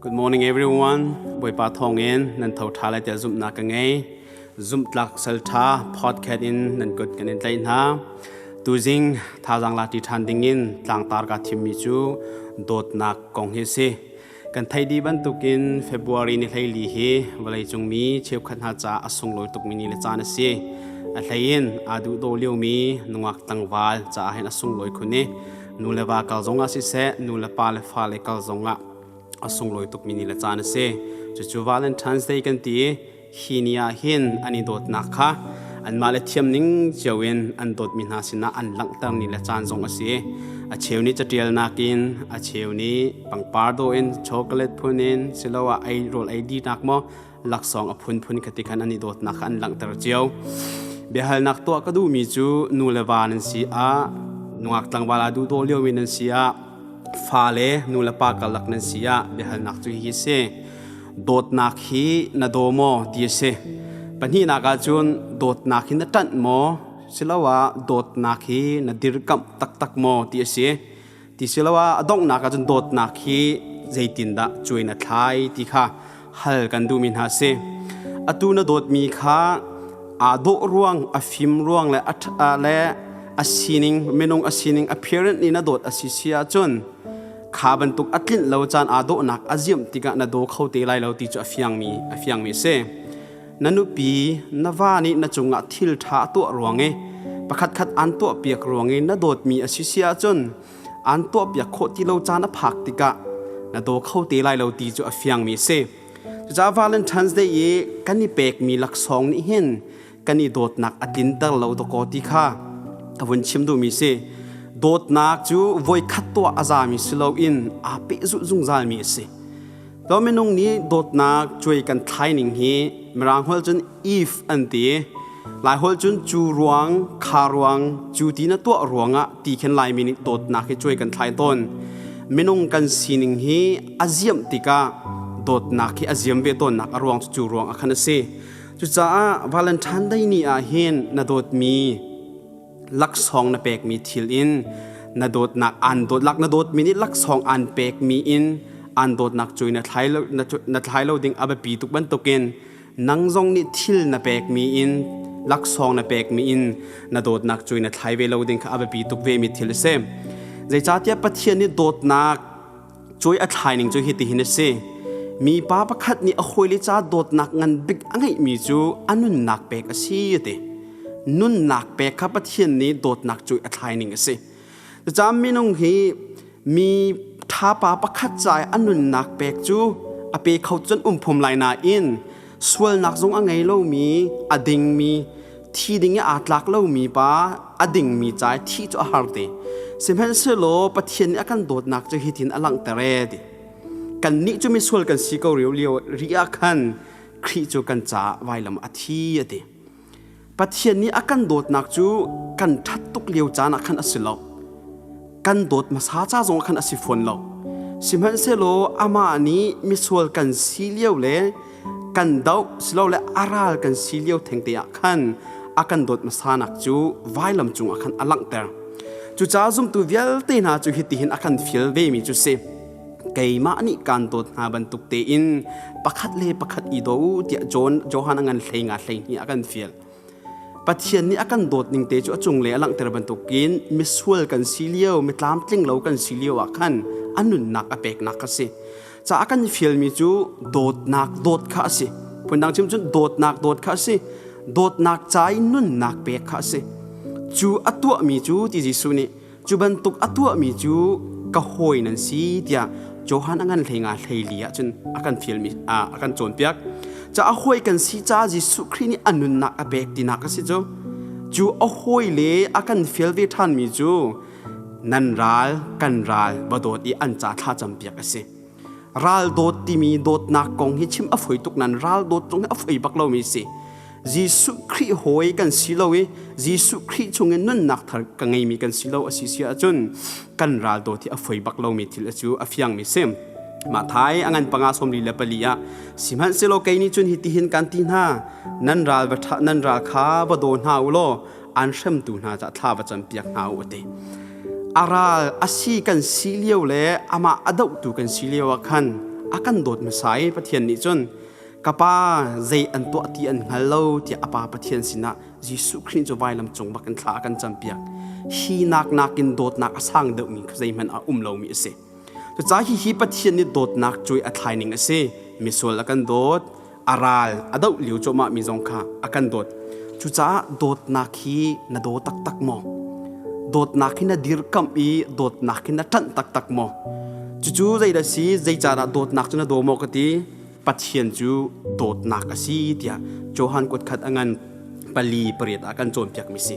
Good morning everyone. Bawipa thawngin nan tho ṭha lai tiah zumhnak ka ngei. Zumhtlak salṭha podcast in nan kut kan in tlaih hna. Tuzing thazaang la ṭi ṭhan dingin tlangtar kaa thimmi cu dawtnak kong hi a si. Kan theih dih bantukin February ni 14 hi vawleicung mi cheukhat hna caah a sunglawi tukmi ni le caan a si. A hleiin aa duhdaw liomi nungak tlangval caah hin a sunglawi khun i nu le va kal zongah siseh, nu le pa le fale kal zongah a sunglawi tukmi ni le caan a si. Cucu Valentine's Day kan ti i hi ni ah hin an i dawtnak kha anmah le thiam ning cio in an dawtmi hna sinah an langhter ni le caan zong a si. A cheu nih catialnak in, a cheu nih pangpar dawh in, chocolate phun in, siloah ei rawl ei dinak maw laksawng a phunphun khati khan an i dawtnak kha an langhter cio. Biahalnak tuah ka duhmi cu nu le va nan si ah, nungak tlangval aa duhdaw liomi nan si ah, fale nu le pa karlak nan si ah biahalnak cu hihi si. Dawtnak hi na daw maw ti a si. Pahnihnak ahcun dawtnak hi na ṭanh maw siloah dawtnak hi na dirkamh taktak maw ti a si. Ti siloah a donghnak ahcun dawtnak hi zeitindah cuai na thlai ti kha hal kan duhmi hna a si. Atu na dawtmi kha aa dawh ruang, a fim ruang le a le a sining, minung a sining appearance nih na dawt a si si ahcun kha bantuk a tlinh lo caan aa dawhnak a ziamh tikah na daw kho te lai lo ti cu a fiangmi a fiangmi a si. Na nupi, na va nih na cungah thil ṭha a tuah ruang i pakhatkhat aan tuahpiak ruang i na dawtmi a si si ahcun aan tuahpiak khawh ti lo caan a phak tikah na daw kho te lai lo ti cu a fiangmi a si. Cucaah Valentine's Day i kan i pekmi laksawng nih hin kan i dawtnak a tlinter lo dakaw ti kha ka vun chim duhmi si. Dawtnak cu voikhat tuah a zami si loin aa pehzulh zungzalmi a si. To minung nih dawtnak cuai kan thlai ning hi Mirang holh cun if an ti. Lai holh cun cu ruang, kha ruang, cu ti na tuah ruangah ti khin Laimi nih dawtnak hi cuai kan thlai tawn. Minung kan sining hi a ziamh tikah dawtnak hi a ziam ve tawnnak a ruang cu cu ruang ah khan a si. Cucaah Valentine Day ni ah hin na dawtmi laksawng na pekmi thil in na dawtnak aan dawt lak na dawtmi nih laksawng aan pekmi in aan dawtnak cu na thlai lo na thlai lo ding a biapi tuk bantukin nang zong nih thil na pekmi in laksawng na pekmi in na dawtnak cu na thlai ve lo ding kha a biapi tuk ve mi thil a si. Zeicahtiah Pathian nih dawtnak Cuai a thlai ning cu hitihin a si. Mipa pakhat nih a hawile ca dawtnak ngan bik a ngeihmi cu a nunnak pek a si a ti. Nunnak pek kha Pathian nih dawtnak cu a thlai ning a si. Cucaah minung hi mi ṭhapa pakhat ca i a nunnak pek cu a pe kho cun um phum lai nain sualnak zong a ngei lomi a dingmi thi ding i aa tlak lomi pa a dingmi ca i thih cu a har te. Sihmanhsehlaw Pathian nih a kan dawtnak cu hitin a langhter ee ti. Kannih cu misual kan si ko lio lio rih ah khan Khrih cu kan caah vailam a thi a ti. Pathian nih a kan dawtnak cu kan ṭhat tuk lio caan ah khan a si lo. Kan dawt hmasa ca zong ah khan a si fawn lo. Sihmanhsehlaw amah nih misual kan si lio le kan doh silole a ral kan si lio thengte ah khan a kan dawt hmasanak cu vailam cungah khan a langhter. Cucaah zumtu vialte hna cu hitihin a kan fial vemi cu si. Keimah nih kaan dawt hna bantuk tein pakhat le pakhat i daw u tiah John Johan a ngan 15 12 a kan fial. Pathian nih a kan dawt ning te cu a cung le a langhter bantukin misual kan si lio, mi tlamtling lo kan si lio ah khan a nunnak a peknak kha si. Ca a kan fialmi cu dawtnak dawt kha a si. Phundang chim cun dawtnak dawt kha a si. Dawtnak ca i nunnak pek kha a si. Cu a tuahmi cu ti Jesuh nih cu bantuk a tuahmi cu ka hawi nan si tiah Johan a ngan 15 14 ah cun a kan fialmi a kan cawnpiak. Ca a hawi kan si ca Jesuh Khrih nih a nunnak a pek tinak a si cu. Cu a hawi le a kan fial ve ṭhanmi cu nan ral kan ral va dawt i an ca thlacam piak a si. Ral dawt timi dawtnak kong hi chim a foi tuk nan ral dawt zong hi a foi bak lomi si. Jesuh Khrih hawi kan si lo i Jesuh Khrih chungin nunnak thar ka ngeimi kan si lo a si si ahcun kan ral dawt hi a foi bak lomi thil cu a fiangmi si. Mathai a ngan 5 44 ah sihmanhsehlaw kei nih cun hitihin kan ti hna nan ral va nan ral kha va daw hna u law an hremtu hna ca thla va campiak hna u a ti. A ral a si kan si lio le amah a dohtu kan si lio ah khan A kan dawt hmasa i Pathian nih cun ka pa zei an tuah ti an hngal lo tiah a pa Pathian sinah Jesuh Khrih cu vailam cung bak in thla a kan campiak. Hi nak nakin dawtnak a sang deuhmi zeihmanh a um lomi a si. Cucaah hihi Pathian nih dawtnak cuai a thlai ning a si. Misual a kan dawt, a ral a doh lio cuahmah mi zong kha a kan dawt. Cucaah dawtnak hi na daw taktak maw? Dawtnak hi na dirkamh i dawtnak hi na ṭanh taktak maw? Cucu zeidah si? Zeicahdah dawtnak cu na daw maw ka ti? Pathian cu dawtnak a si tiah Johan kutkhat a ngan 4 8 ah kan cawnpiakmi si.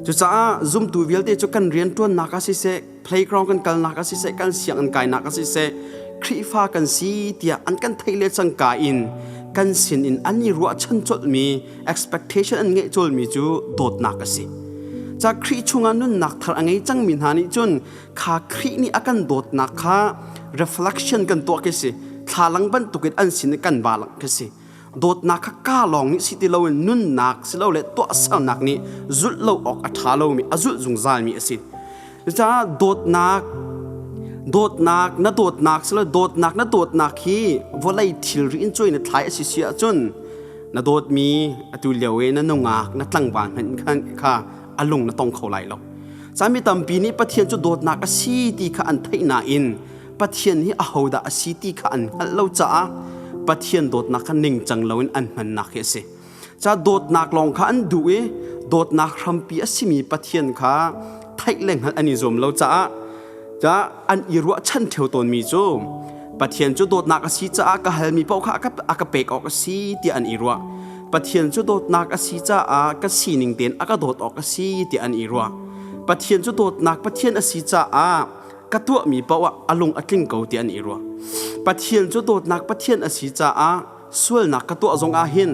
Cucaah zumtu vialte cu kan rianṭuannak ah siseh, playground kan kalnak ah siseh, kan sianginn kainak ah siseh, Khrihfa kan si tiah an kan theih le cangka in kan sin in an i ruahchan colhmi expectation an ngeih colmi cu dawtnak a si. Ca Khrih chungah nunnak thar a ngei cangmi hna nih cun kha Khrih nih a kan dawtnak kha reflection kan tuah khi si. Thlalang bantukin an sin i kan va langh khi si. Dawtnak kha ka lawng nih si ti loin nunnak silole tuahsernak nih zulh lo awk a ṭha lomi a zulh zungzalmi a si. Cucaah dawtnak dawtnak na dawtnak silo dawtnak na dawtnak hi vawlei thilri in cuai na thlai a si si ahcun na dawtmi atu lio i na nungak na tlangval hmanh khan kha a lung na tong kho lai lo. Caan mi tampi nih Pathian cu dawtnak a si ti kha an theih nain Pathian hi ahodah a si ti kha an hngalh lo caah Pathian dawtnak kha ningcang loin an hmannak hi a si. Ca dawtnak lawng kha an duh i dawtnak hrampi a simi Pathian kha theih le hngalh an i zuam lo caah ca an i ruahchan ṭheo tawnmi cu Pathian cu dawtnak a si caah ka halmi paoh kha a ka pek awk a si tiah an i ruah. Pathian cu dawtnak a si caah ka sining tein a ka dawt awk a si tiah an i ruah. Pathian cu dawtnak Pathian a si caah ka tuahmi paoh ah a lung a tling ko tiah an i ruah. Pathian cu dawtnak Pathian a si caah sualnak ka tuah zong ah hin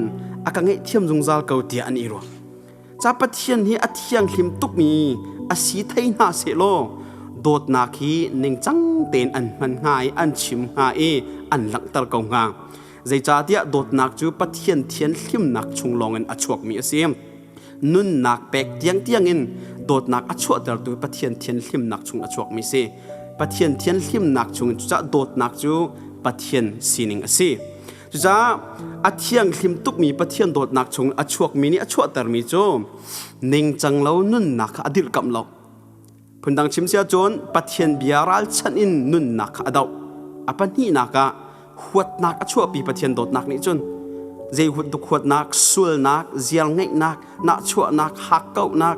a ka ngaihthiam zungzal ko tiah an i ruah. Ca Pathian hi a thianghlim tukmi a si thei hna sehlaw dawtnak hi ningcang tein an hman hnga i an chim hnga i an langhter ko hnga. Zeicahtiah dawtnak cu Pathian thianhlimnak chung lawngin a chuakmi a si. Nunnak pek tiangtiang in dawtnak a chuahtertu Pathian thianhlimnak chung a chuakmi si. Pathian thianhlimnak chung in cucaah dawtnak cu Pathian sining a si. Cucaah a thianghlim tukmi Pathian dawtnak chung a chuakmi nih a chuahtermi cu ningcang lo nunnak kha a dirhkamh lo. Phundang chim si ahcun Pathian bia ralchanh in nunnak kha a doh. A pahnihnak ah huatnak a chuahpi Pathian dawtnak nih cun zei tuk huatnak, sualnak, ziarngeihnak, nahchuahnak, hakkauhnak,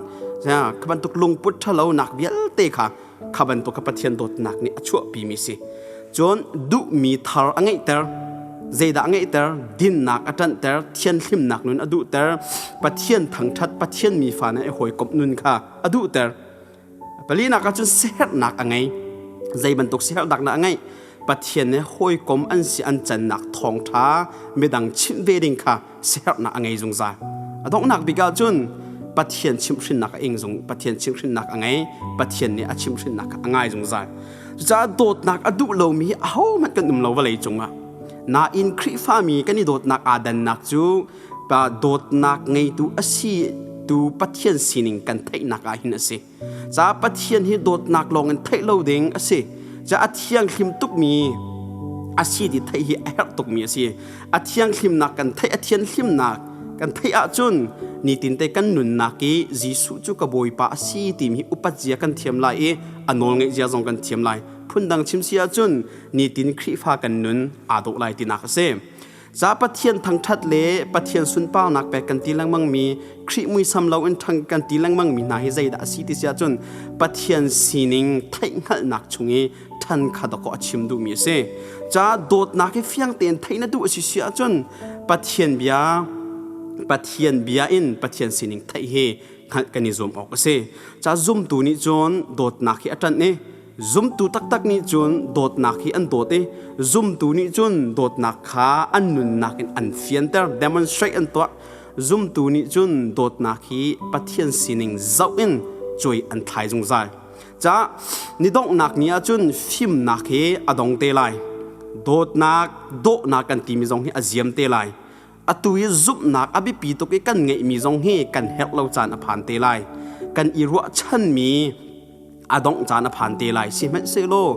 kha bantuk lungput ṭhalonak vialte kha kha bantuk kha Pathian dawtnak nih a chuahpimi si. Cun duhmi thar a ngeihter. Zeidah a ngeihter? Dinnak a ṭanhter, thianhlimnak nun a duhter, Pathian thangṭhat, Pathian mi fa nih a hawikomh nun kha a duhter. Palinak ah cun siaherhnak a ngei. Zei bantuk siaherhnak dah a ngeih? Pathian nih hawikom an si an cannak thawngṭha midang chimh ve ding kha siaherhnak a ngei zungzal. A donghnak bik ah cun Pathian chimhhrinnak a ing zung Pathian chimhhrinnak a ngei. Pathian nih a chimhhrinnak kha a ngai zungzal. Cucaah dawtnak a duh lomi hi ahohmanh kan um lo vawlei cungah. Nain Khrihfami kan i dawtnak aa dannak cu pa dawtnak ngeitu a si tu Pathian sining kan theihnak ah hin a si. Ca Pathian hi dawtnak lawng in theih lo ding a si. Ca a thianghlim tukmi a si ti theih hi a herh tukmi a si. A thianghlimnak kan theih, a thianhlimnak kan theih ahcun nitinte kan nunnak i Jesuh cu ka Bawipa a si timi hi upat zia kan thiam lai i a nawl ngeih zia zong kan thiam lai. Phundang chim si ahcun nitin Khrihfa kan nun aa dawh lai tinak a si. Za Pathian thangṭhat le Pathian sunparnak pek kan ti lengmangmi Khrih muisam loin ṭhang kan ti lengmangmi hna hi zeidah a si ti si ahcun Pathian sining theihhngalhnak chung i ṭhan kha dawkaw a chim duhmi a si. Ca dawtnak hi fiang tein theih na duh a si si ahcun Pathian bia Pathian bia in Pathian sining theih hi hngalh kan i zuam awk a si. Ca zumtu nih cun dawtnak hi a ṭanh i Zumtu taktak nih cun dawtnak hi an dawt i zumtu nih cun dawtnak kha an nunnak in an fianter, demonstrate an tuah. Zumtu nih cun dawtnak hi Pathian sining zoh in cuai an thlai zungzal. Ca ni donghnak ni ahcun fimnak hi a dong te lai. Dawtnak, dawhnak kan timi zong hi a ziam te lai. Atu i zumhnak a biapi tuk i kan ngeihmi zong hi kan herh lo caan a phan te lai. Kan i ruahchanmi a dongh caan a phan te lai. Sihmanhsehlaw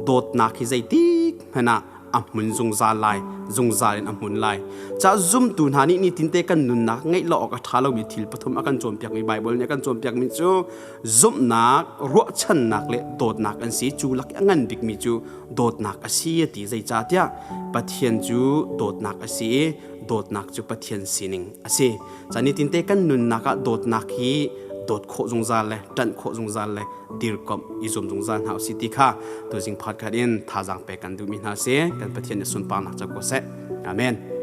dawtnak hi zeitik hmanh ah A hmun zungzal lai, zungzal in a hmun lai. Ca zumtu hna nih nitinte kan nunnak ngeih lo awk a ṭha lomi thil pathum a kan cawnpiakmi Baibal nih a kan cawnpiakmi cu zumhnak, ruahchannak le dawtnak an si. Cu lak i a ngan bikmi cu dawtnak a si a ti. Zeicahtiah Pathian cu dawtnak a si i dawtnak cu Pathian sining a si. Ca nitinte kan nunnak ah dawtnak hi dawt khawh zungzal le ṭanh khawh zungzal le dirkomh i zuam zungzal hna usih ti kha tuzing podcast in thazaang pek kan duhmi hna si. Kan Pathian nih sunparnak co ko seh. Amen.